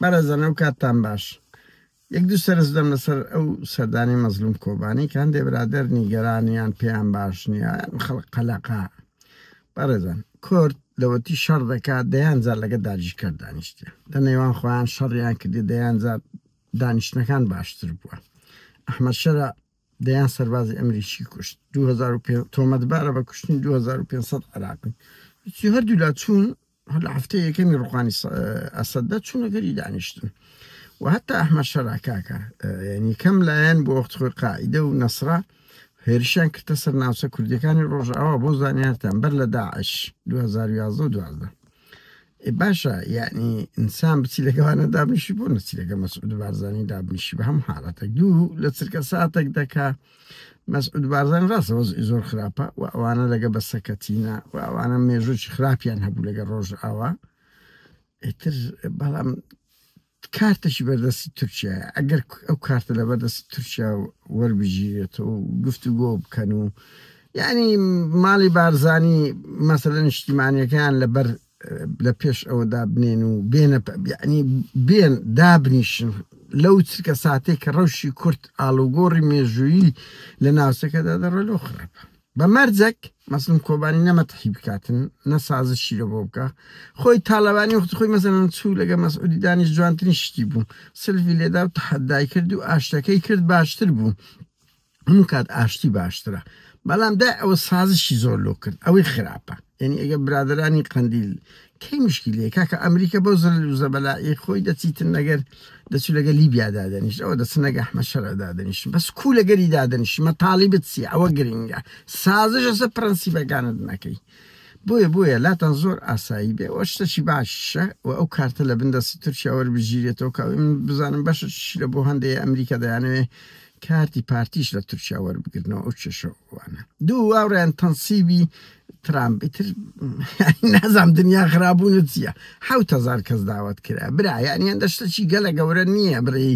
بەڕێزان ئەو کاتتان باش. یەک دوو سەرنج دەم لەسەر ئەو سەردانی مەزلوم کۆبانی کە هەندێ برادەر نیگەرانیان پێیان باش نییە خەڵک قەلەقە. بەڕێزان کورد لەوەتی شەڕ دەکات دەیان جار لەگە داگیرکەر دانیشتە لە نێوان خۆیان شەڕیان کردی دەیان جار دانیشتنەکان باشتر بووە. ئەحمەد شەرع دەیان سەربازی ئەمریکی کوشت 2005 تۆمەتبارە بە کوشتنی 2500 عێراقی. هەردوولا چوون هەر لە هەفتەی یەکەمی ڕوخانی ئەسەددا چوونە گەری دانیشتن و هەتا ئەحمەد شەرع کاکە یعنی کەم لایەن بۆ وەخت خۆی قاعیدە و نەسرا هێرشیان کردە سەر ناوچە کوردیەکانی ڕۆژئاوا بۆ زانیارتان بەر لە داعش 2011 و 12 باشە یعنی ئینسان بچی لەگەوانە دابنیشی بۆ نەچی لەگە مەسعود بارزانی دابنیشی بە هەموو حاڵەتێک دوو لە چرکە ساتێک دەکا مەسعود بارزانی ڕاستە وەزعی زۆر خراپە و ئەوانە لەگە بە سەکەتینە و ئەوانە مێژووی خراپیان هەبوو لەگە ڕۆژئاوا ئیتر بەڵام کارتێکی بەردەستی تورکیا ئەگەر ئەو کارتە لە بەردەستی تورکیا وەربگیرێتەوە و گفتوگۆ بکەن و یعنی ماڵی بارزانی مەسەلە نیشتیمانیەکەیان لەبەر لە پێش ئەوە دابنێن و بێنە یعنی بێن دابنیشن لەو چرکە ساتێک کە ڕەوشی کورد ئاڵوگۆڕی مێژوویی لە ناوچەکەدا دەڕۆ لەو خراپە بە مەرجەک مەسلم کۆبانی نە مەتحی بکاتن نە سازشی لە بۆ بکە خۆی تاالبانی وەخت خۆی مەسەلەن چوو لەگە مەسعودی دانیش جوانترین شتی بوو سلفی لێدا و تەحەدای کرد و ئاشتەکەی کرد باشتر بوو هەموو کات ئاشتی باشترە بەڵام دای ئەوە سازشی زۆر لۆ کرد ئەوەی خراپە یعنی ئەگە برادرانی قەندیل کەی مشکیلەیە کاکە ئەمریکا بەو زەلل و زەبەلائی خۆی دەچیتن لەگەر دەچوو لەگە لیبیا دادەنیشت ئەوە دەچن لەگە ئەحمەد شەرع دادەنیشت بەس کو لەگەری دادەنیشت مەتاڵیبت چیە ئەوە گرنگە سازش لەسەر پرەنسیبەکانت نەکەی بۆیە بۆیە لاتان زۆر ئاسایی بێ ئەوە شتەکی باشە و ئەو کارتە لە بن دەستی تورکیا وەربگیرێتەوە کە من بزانم بەشێکیش لە بۆ هەندێ ئەمریکا دەیانەوێ کارتی پارتیش لە تورکیا وەربگرنەوە ئەو کێشەوانە دوو واوڕیان تەنسیبی ترامپ ئیتر نازام دنیا خرابوونە چییە 7000 کەس داوەت کرا برا یعنی هەندە شتەکی گەلە گەورە نییە بڕی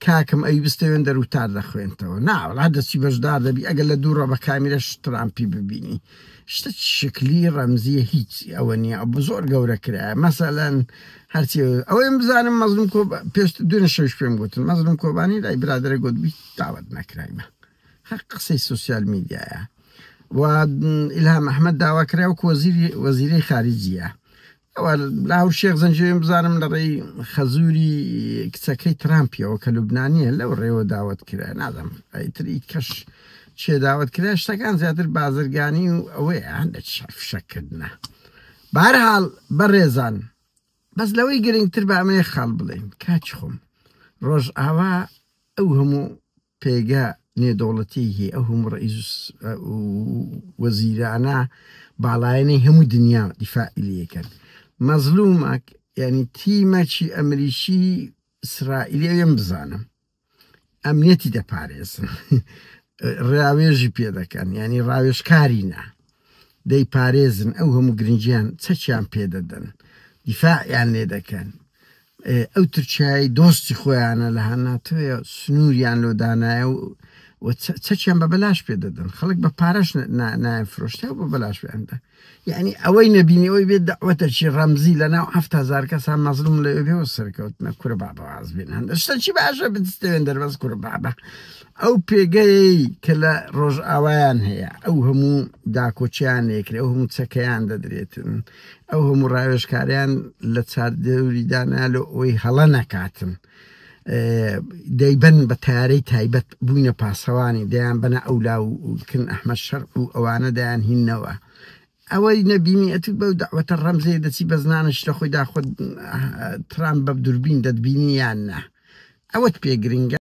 کاکم ئەوی بستەوێن دەروتار دەخوێنتەوە ناوەڵا دەچی بەشدار دەبی ئەگەر لە دووڕە بە کامیرەش ترامپی ببینی شتە شکلی ڕەمزیە هیچ ئەوە نییە ئەو زۆر گەورە کرایە مەسەلەن هەرچی ئەوەیم بزانم مەزلوم کۆ پێش دوێنێ شەویش پێم گوتن مەزلوم کۆبانی لای برادەرە گوتبی داوەت نەکرایمە هەر قسەی سوسیال میدیایە و ئیلهام ئەحمەد داوا کرا وەک وەزیری وەزیری خارجیە ئەوە لاهور شێخ زەنجیویم بزانم لە ڕێی خەزوری کچەکەی ترامپیەوە کە لوبنانیە لەو ڕێوە داوەت کرا نازم ئیتر کەش چێ داوەت کرا شتەکان زیاتر بازرگانی و ئەوەیە هەندێک شەکردنە بارحاڵ بەڕێزان بەس لەوەی گرنگتر بە ئەمەیە خاڵ بڵێین کاکی خۆم ڕۆژئاوا ئەو هەموو پێگە نێودەوڵەتیی هەیە، ئەو هەموو ڕەئیس و وەزیرانە باڵایانەی هەموو دنیا دیفاعی لێکەن مەزلومەک یعنی تیمەکی ئەمریکی ئیسرائیلی ئەوێم بزانم ئەمنیەتی دەپارێزن ڕاوێژی پێ دەکەن یعنی ڕاوێژکاری نا دەیپارێزن ئەو هەموو گرنگیان چەکیان پێ دەدەن دیفاعیان لێ دەکەن ئەو تورکیای دۆستی خۆیانە لە هەناتۆیە سنووریان لۆ دانایە و چەکیان بە بەلاش پێ دەدەن خەڵک بە پارەش نایان فرۆشتە و بە بەلاش پێیاندا یعنی ئەوەی نەبینی ئەوەی بێت دەعوەتەکی ڕەمزی لە ناو 7000 کەسا مەزلوم لەوێ بێ و سەرکەوتنە کورە بابە واز بێن هەندە شتەکی باشە بچتەوێن دەربەست کورە بابە ئەو پێگەیەی کە لە ڕۆژئاوایان هەیە ئەو هەموو داکۆکیان لێکرێ ئەو هەموو چەکەیان دەدرێتن ئەو هەموو ڕاوێژکاریان لە چاردەوری دانا لە ئەوەی هەڵە نەکاتن دەیبەن بە تارەی تایبەت بووینە پاسەوانی دەیان بەنە ئەولا و کن ئەحمەد شەرع و ئەوانە دەیان هینەوە ئەوەی نەبینی ئەتو بەو دەعوەتە ڕەمزەیە دەچی بەس نانش لە خۆی داخۆت ترامپ بە دوربین دەتبینی یان نا ئەوەت پێ گرنگە.